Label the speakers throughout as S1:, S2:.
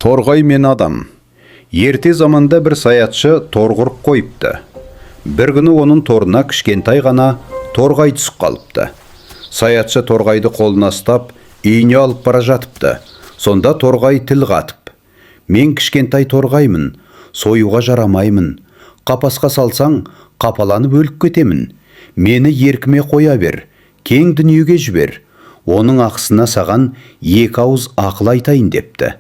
S1: Торғай мен адам. Ерте заманда бір саятшы тор құрып қойыпты. Бір күні оның торына кішкентай ғана торғай түсіп қалыпты. Саятшы торғайды қолына ұстап, үйіне алып бара жатыпты. Сонда торғай тіл қатып: «Мен кішкентай торғаймын, союға жарамаймын. Қапасқа салсаң, қапаланып өліп кетемін. Мені еркіме қоя бер, кең дүниеге жібер. Оның ақысына саған екі ауыз ақыл айтайын», – депті.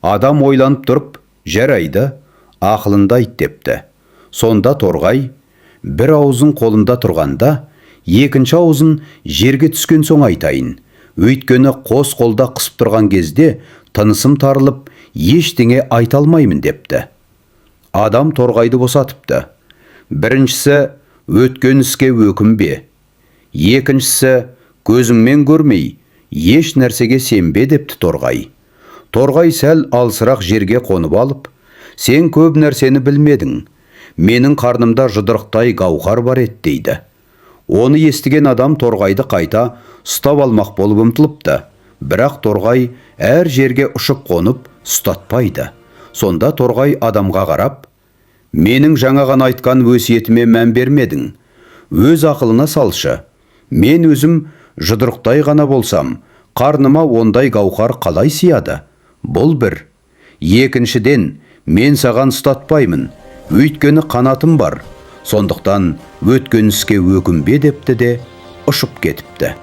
S1: Адам ойланып тұрып: «Жарайды, ақылыңды айт», – депті. Сонда торғай: «Бір аузың қолымда тұрғанда, екінші аузын жерге түскен соң айтайын. Өйткені қос қолда қысып тұрған кезде тынысым тарылып, ештеңе айта алмаймын», – депті. Адам торғайды босатыпты. «Біріншісі – өткен іске өкінбе. Екіншісі – көзіңмен көрмей, еш нәрсеге сенбе», – депті торғай. Торғай сәл алысырақ жерге қонып алып: «Сен көп нәрсені білмедің. Менің қарнымда жұдырықтай гауһар бар еді», – дейді. Оны естіген адам торғайды қайта ұстап алмақ болып ұмтылыпты. Бірақ торғай әр жерге ұшып қонып, ұстатпайды. Сонда торғай адамға қарап: «Менің жаңа ғана айтқан өсиетіме мән бермедің. Өз ақылына салшы. Мен өзім жұдырықтай ғана болсам, қарныма ондай гауһар қалай сияды? Бұл бір. Екіншіден, мен саған ұстатпаймын, өйткені қанатым бар. Сондықтан өткен іске өкінбе», – депті де ұшып кетіпті.